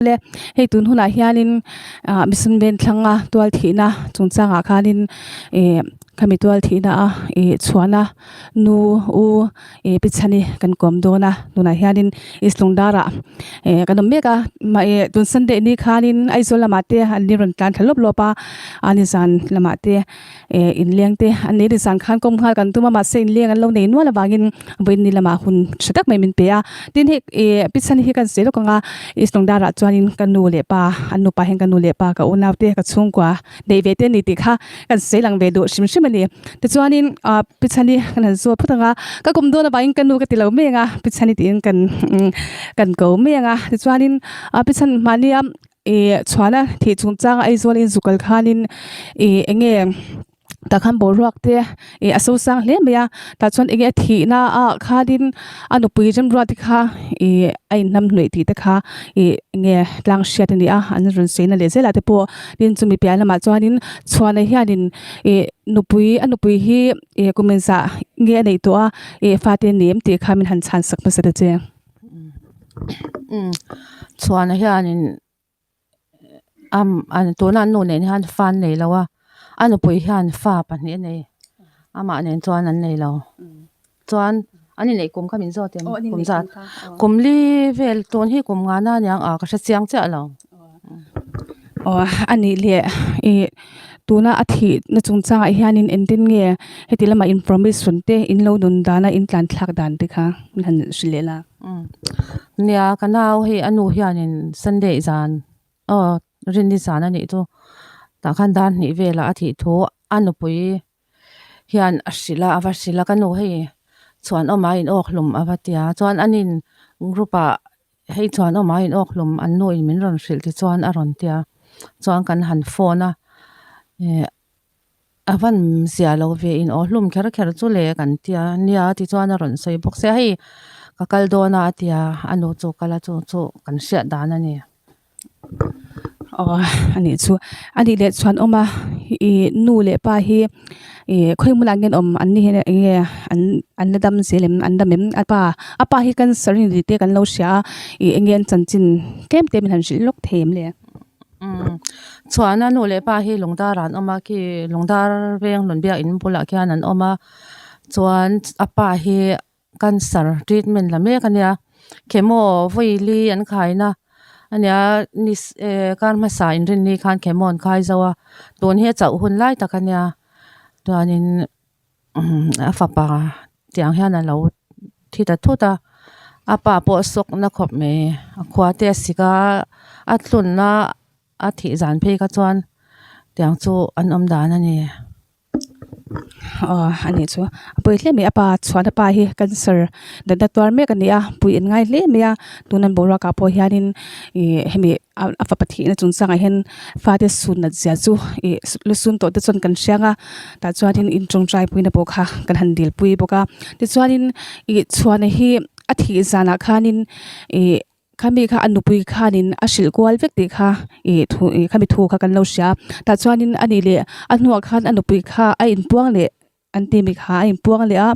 Le hei tun hunah hianin ah mihring ven thlanga tual thihna chungchangah khanin ih khami tual thihna a ih chhuahna nu u ih pi chhani kan kawm dawn a tunah hianin east lungdarah ih kan awm mek a mah ih tun sunday ni khanin Aizawl lamah te an ni rawn tlan thla lawp lawp a a nizan lamah te. Eh inleng te an nei zan khan kawm nghal kan tum a mahse inleng an lo nei nual avangin vawiin lamah hun tha tak mai min pe a tin hei eh pichhan hi kan sawi lawk ang a east lungdarah chuanin ka nu leh pa an nupa hian ka nu leh pa ka unau te ka chhungkua neih ve te a ni tih kha kan sawi lang ve duh hrim hrim a ni tichuanin ah pichhan hi kan han zawt phawt ang a ka kum dawn avangin ka nu ka ti lo mai ang a pichhan hi tiin kan kan ko mai ang a tichuanin ah pichhan mahnia Ih chhuahna thih chungchang Aizawl in zuk kal khanin ih eng nge tah khan boruak te ih a sosang hle mai a tah chuan eng nge a thihna ah khanin a nupui remruat te kha ih a inhnam hnuih tih te kha ih eng nge tlang hriat a ni a an rawn sawi na leh zel ah te pawh tin chumi piah lamah chuanin chhuahna hianin ih nupui a nupui hi ih kum engzah nge a neih tawh a ih fate a ni em tih kha min han chhan sak hmasa ta che. Chhuana hianin tuna an nu nen hian fa an nei lo a, a nupui hian fa pahnih a nei amah nen chuan an nei lo chuan an inneih kum kha min zawt em kum zat kum li vel tun hi kum ngana aniang a ka hre chiang chiah lo. Aw a nih leh ih tuna a thih na chungchangah hianin engtin nge heti lama information te in lo nun dana in tlan thlak dan te kha min han hrilh leh la. Nia ka nau hei a nu hianin Sunday zan aw rinni zan a nih chu tah khan dar hnih velah a thih thu a nupui hian a hrilh a a va hrilh a ka nu hei chhuanawm a inawk hlum a va ti a chuan an in group ah hei chhuanawm a inawk hlum an nu in min rawn hrilh ti chuan a rawn ti a chuan kan han phone a eh a van zia lo ve in aw hlum kher kher chu le kan ti a nia tichuan a rawn sawi bawk sia hei ka kal dawn a a ti a a nu chu kal a chu chu kan hriat dan a ni. Aw a nih chu a nih leh chuan awm a ih nu leh pa hi ih khawi hmunah nge an awm an ni hian eng nge an an la dam zel em an dam em a pa a pa hi cancer a ni tih te kan lo hria a ih eng nge an chanchin tlem te min han hrilh lawk thei em le. Umm chuan a nu leh pa hi lungdar ah an awm a khi lungdar veng hlun biak in bulah khian an awm a chuan a pa hi cancer treatment la mek a nia chemo vawi li an khai na a nia ni eh kar hmasa inrinni khan chemo an khai zo a tun hi a chauh hun lai tak a nia chuanin umm a fapa tiang hian a lo thi ta thut a a pa pawh a sawk na khawp mai a khua te a sik a a tlunna a thih zan phei kha chuan tiang chu an awm dan a ni. Aw a nih chu a pawi hle mai a pa chhuan a pa hi cancer natna tuar mek a ni a pui an ngai hle mai a tuna boruak ah pawh hianin ih hemi a fapa thihna chungchangah hian fate sun nat zia chu ih lu sun tawh te chuan kan hriang a tah chuanin in tawngtai puina pawh kha kan han dil pui bawk a tichuanin ih chhuana hi a thih zanah khanin ih. Khami kha a nupui khanin a hrilh kual vek tih kha ih thu ih khami thu kha kan lo hria a tah chuanin a nih leh a hnuah khan a nupui kha a inpuang leh an ti mi kha a inpuang leh a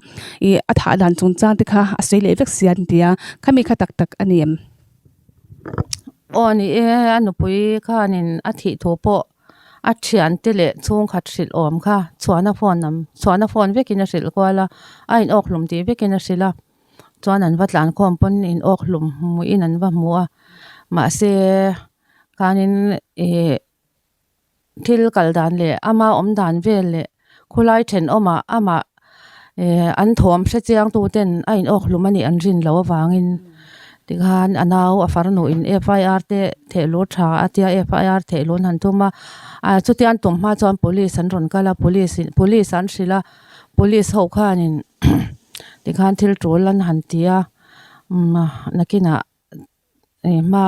ih a thah dan chungchang te kha a sawi leh vek si an ti a khami kha tak tak a ni em? Aw ni e a nupui khanin a thih thu pawh a thiante leh chhungkhat hrilh awm kha chhuahna phone lam chhuahna phone vekin a hrilh kual a a in awk hlum tih vekin a hrilh a. Chuan an va tlan khawm pawn in awk hlum hmuhin an va hmu a mahse khanin ih thil kal dan leh ama awm dan vel leh khawlai thenawmah amah ih an thawm hre chiang tu ten a in awk hlum a nih an rin loh avangin tikhan a nau a farnu in F I R te theh lut tha a tia F I R theh lut an han tum a ah chutia an tum hma chuan police an rawn kal a police in police an hrilh a police ho khanin. Tikhan thil tul an han ti a umm nakinah ih hma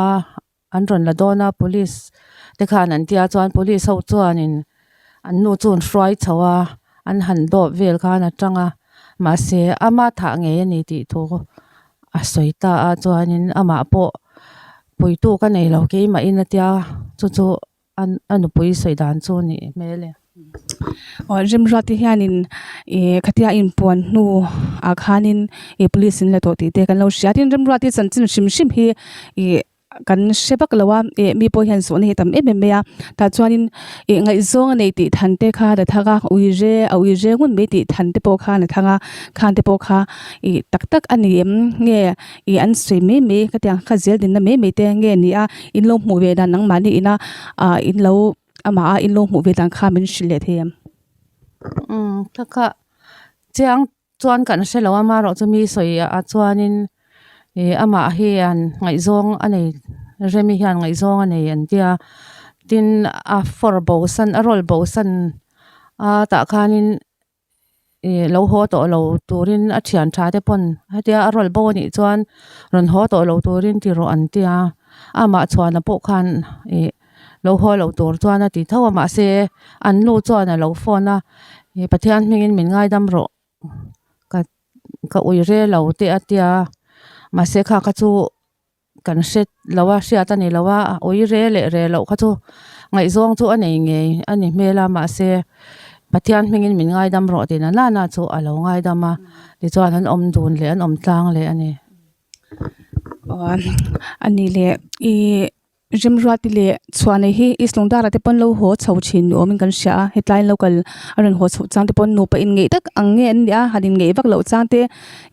an rawn la dawn a police te khan an tia chuan police ho chuanin an nu chu an hruai chho a an han dawp vel khan a tang a mahse ama thah ngei a ni tih thu a sawi ta a chuanin amah pawh puitu ka nei lo keimah in a tia chu chu. A nupui sawi dan chu a nih hmel e. Aw remruat te hianin ih khatia inpuan hnu ah khanin ih police in la tawh tih te kan lo hria tin remruat hi chanchin hrim hrim hi ih. kan hre vak lo a ih mi pawh hian zawhna hi a tam em em mai a tah chuanin ih ngaihzawng a nei tih than te kha la thang a ui re a ui re ngun mai tih than te pawh khan a thang a khang te pawh kha ih tak tak a ni em nge ih an sawi mai mai khatiang kha zel dinna mai mai te nge ni a in lo hmuh ve dan nangmahni ina ah in lo amah a in lo hmuh ve dan kha min hrilh leh thei em. Umm thakha chiang chuan kan hre lo a amaherawh chu mi sawi ah chuanin ih amah hian ngaihzawng a nei Remi hian ngaihzawng a nei an tia tin a fawr bo san a rawl bo san a tah khanin ih lo haw tawh lo turin a thian tha te pawn hetia a rawl bo a nih chuan rawn haw tawh lo turin ti rawh an tia amah chhuana pawh khan ih lo haw lo tur chuan a ti tho a mahse an nu chuan a lo phone a ih Pathian hmingin min ngaidam rawh ka ka ui re lo te a tia mahse kha kha chu kan hre lo a hriat a ni lo a a ui re leh re loh kha chu ngaihzawng chu a nei ngei a ni hmel a mahse Pathian hmingin min ngaidam rawh tih na nana chu a lo ngaidam a tichuan an awm dun leh an awm tlang leh a ni. A ni leh ih Remruati leh Chhuanei hi East Lungdara te pawn lo haw chho thin ni awmin kan hria a, hetlai local a rawn haw chhoh chang te pawn nupa inngeih tak ang nge an nih a, han inngeih vak loh chang te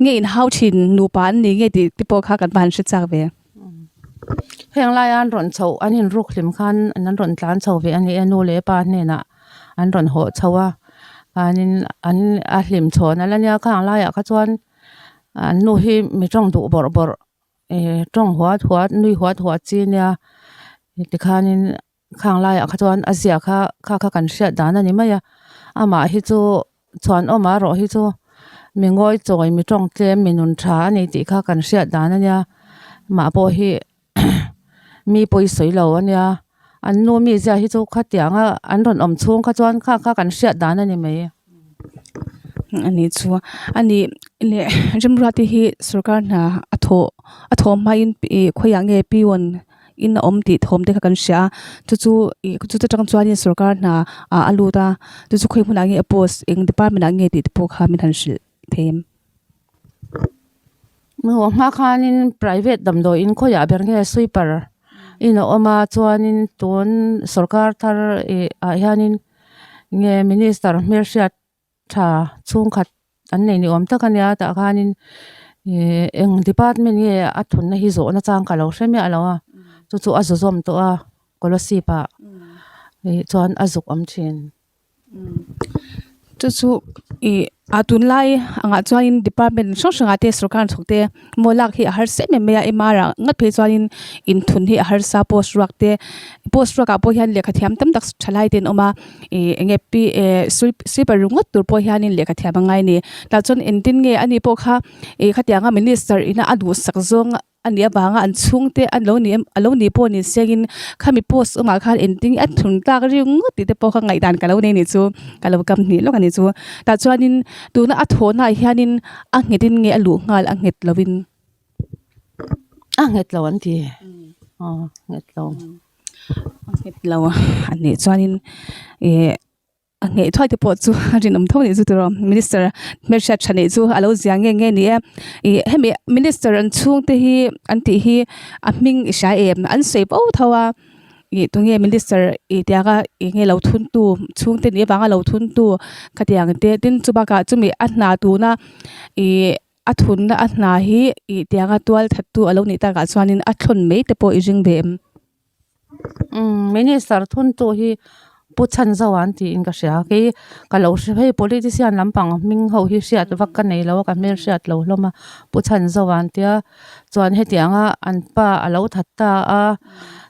nge inhau thin nupa an ni nge tih te pawh kha kan va han hre chak ve. Heng laia an rawn chhoh an inruk hlim khan an rawn tlan chho ve a ni e, nu leh pa hnenah an rawn haw chho a, chuanin an a hlim chhawn a la nia khang laiah kha chuan an nu hi mi tawng duh bawrh bawrh. Eh tawng huat huat nui huat huat chi ania tikhanin khang laiah kha chuan a zia kha kha kha kan hriat dan a ni mai a amah hi chu chhuanawm a rawh hi chu mi ngawi chawi mi tawng tlem mi nun tha a ni tih kha kan hriat dan a nia mah pawh hi mi pawi sawi lo a nia an nu mi zia hi chu khatiang a an rawn awm chhung kha chuan kha kha kan hriat dan a ni mai. A nih chu a nih leh Remruati hi sorkar hna a thawh a thawh hmain ih khawiah nge peon in a awm tih thawm te kha kan hria a chu chu ih chu ta tang chuanin sorkar hna ah a lut a chu chu khawi hmunah nge a post eng department ah nge tih te pawh kha min han hrilh thei em. Hmuh hma khanin private damdawiin khawiah ber nge sweeper in a awm a chuanin tun sorkar thar ih ah hianin. Nge minister hmelhriat tha chhungkhat an nei ni awm tak ania tah khanin ih eng department nge a thunna hi zawhna chang ka lo hre miah lo a chu chu a zu zawm tawh a scholarship ah ih chuan a zuk awm thin. Chu chu ih a tunlai angah chuanin department hrang hrangah te sorkar hnathawk te maw lak hi a harsa em em mai a M_R ah ngat phei chuanin inthun hi a harsa post ruak te post ruak ah pawh hian lehkha thiam tam tak thalai te an awm a ih eng nge pi eh sweeper ringawt tur pawh hianin lehkha thiam a ngai a ni tah chuan engtin nge ani pawh kha ih khatianga minister ina a duhsak zawng a nih avanga an chhungte an lo ni em a lo ni pawh ni sengin khami post awmah khan engtin a thun tlak ringawt tih te pawh kha ngaihdan ka lo nei anih chu ka lo kam hnih lawk anih chu tah chuanin tuna a thawhnaah hianin a nghetin nge a luh nghal a nghet lovin. A nghet lo an ti aw nghet lo. A nghet lo a nih chuanin ih. A ngheh thuai te pawh chu a rinawm tho anih chu tiraw minister hmelhriat tha neih chu a lo zia nge nge a ni e ih hemi minister an chhungte hi an tih hi a hming i hria em an sawi fo tho a ih tunge minister ih tianga eng nge lo thun tu chhungte nih avanga lo thun tu khatiang te tin chu bakah chumi a hna tuna ih a thunna a hna hi ih tianga tual that tu a lo nih takah chuanin a thlawn mai te pawh i ring ve em. Umm minister thuntu hi pu chhanzo an tiin ka hria kei ka lo hre hei politician lampang hming ho hi hriat vak ka nei lo a ka hmel hriat lo hlawm a pu chhanzo an tia chuan hetiang a an pa a lo that ta a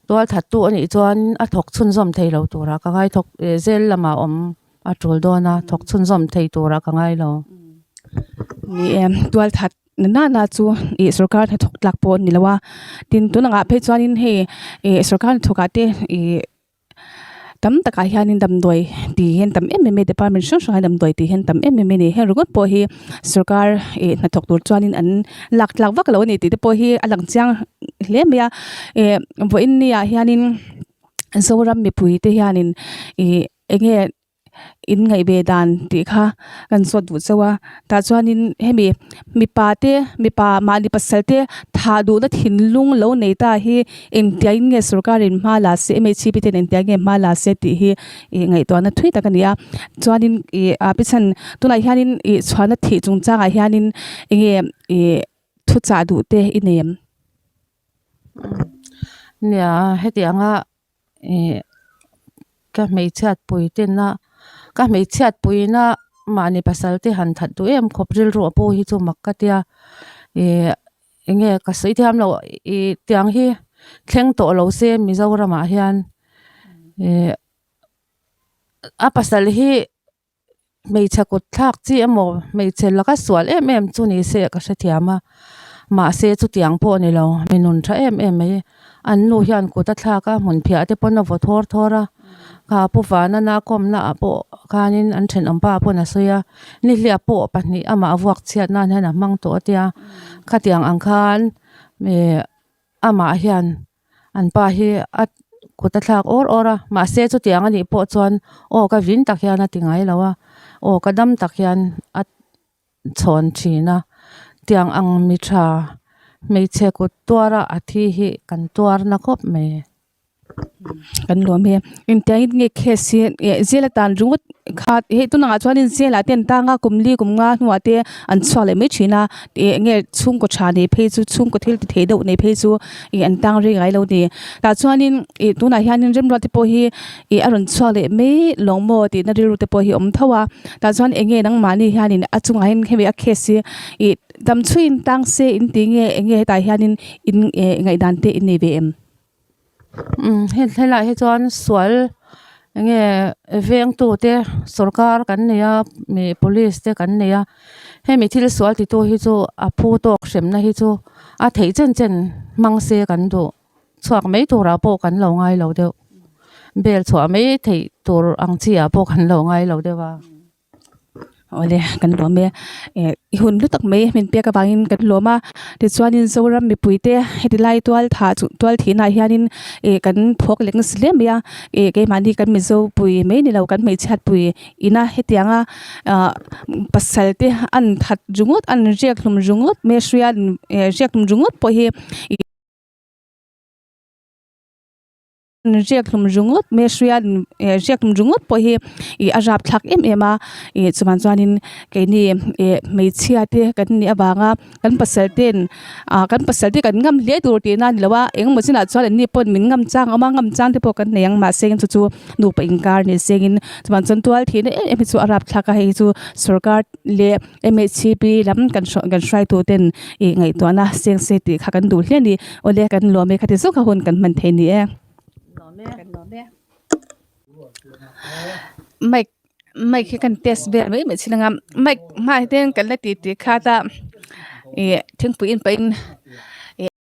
tual that tu anih chuan a thawk chhunzawm thei lo turah ka ngai thawk zel lamah awm a tul dawn a thawk chhunzawm thei turah ka ngai lo. Ni e tual that na nana chu ih sorkar hnathawk tlak pawh a ni lo a tin tun angah phei chuanin hei ih sorkar hnathawk ah te ih tam takah hianin damdawi tih hi an tam em em mai department hrang hrangah damdawi tih hi an tam em em mai a ni heng ringawt pawh hi sorkar ih hnathawk tur chuanin an lak tlak vak lo a ni tih te pawh hi a lang chiang hle mai a ih vawiin ni ah hianin Zoram mipui te hianin ih eng nge. In ngaih ve dan tih kha kan zawt duh chauh a tah chuanin hemi mipa te mipa mahni pasal te. thah duhna thinlung lo nei ta hi engtiangin nge sorkarin hma la se MHCP ten engtiang nge hma la se tih hi ih ngaihtuahna thui tak a ni a chuanin ih ah pi chhan tunah hianin ih chhuahna thih chungchangah hianin enge ih thuchah duh te i nei em? Nia hetianga ih ka hmeichhiat pui tena ka hmeichhiat puina mahni pasal te han that duh em khawp rilru a pu hi chu mak ka tia ih eng nge ka sawi thiam loh ih tiang hi thleng tawh lo se Mizoramah hian ih a pasal hi. Hmeichhe kut thlak chi emaw hmeichhe laka sual em em chu ni se ka hrethiam a mahse chutiang pawh a ni lo mi nun tha em em mai an nu hian kut a thlak a hmun phiah te pawn a vaw thawr thawr a kha pu vana kawmna ah pawh khanin an thenawm pa pawn a sawi a nihliap pawh pahnih amah a vuak chhiat nan hian a hmang tawh a tia khatiang ang khan ih amah hian. An pa hi a kut a thlak awr awr a mahse chutiang a nih pawh chuan aw ka vin tak hian a ti ngai lo a aw ka dam tak hian a chhawn thin a tiang ang mi tha hmeichhe kut tuara a thi hi kan tuar na khawp mai. Kan lawm e engtiangin nge case hi eh zela tan ringawt kha hei tunah chuanin zela te an tang a kum li kum nga hnuah te an chhuak leh mai thin a ih enge chhungkaw tha nei phei chu chhungkaw thil ti thei deuh nei phei chu ih an tang rei ngai lo a ni tah chuanin ih tunah hianin remruat te pawh hi ih a rawn chhuak leh mai lawng maw tihna rilru te pawh hi a awm tho a tah chuan enge nangmahni hianin a chungah hian hemi a case hi ih dam chhuiin tang se in tih nge enge hetah hianin in eh ngaihdan te in nei ve em. Umm hei helaiah hi chuan sual eng nge vengtu te sawrkar kan nei a ih police te kan nei a hemi thil sual titu hi chu a phu tawk hremna hi chu a theih chen chen hmang se kan duh chhuak mai turah pawh kan lo ngai lo deuh bel chhuah mai theih tur ang chi ah pawh kan lo ngai lo deuh a. Awle kan lawm e eh i hun hlu tak mai min pek avangin kan lawm a tichuanin Zoram mipuite heti lai tual thah chu tual thihna ah hianin ih kan phawk leh nasa hle mai a ih keimahni kan mizo pui mai ni lo kan hmeichhiat pui ina hetianga ah pasal te an that ringawt an riak hlum ringawt mai a hruia eh riak hlum ringawt pawh hi ih. Riak hlum ringawt mai a hruia eh riak hlum ringawt pawh hi ih a rap thlak em em a ih chuvang chuanin keini eh hmeichhia te kan nih avanga kan pasal ten ah kan pasal te kan ngam hle tur tihna a ni lo a engemaw chinah chuan anni pawh min ngam chang a awm a ngam chang te pawh kan nei ang mahse chu chu nupa inkar ni sengin chuvang chuan tual thihna em em hi chu a rap thlak a hei hi chu sorkar leh M_H_C_P lam kan hruai kan hruaitu ten ih ngaihtuahna seng se tih kha kan duh hle a ni awle kan lawm e khati zawk a hun kan hman thei ni e mic mic hi kan test vel mai mai chin anga mic hmaah hian kan la ti tih khat a ih thingpui in pahin.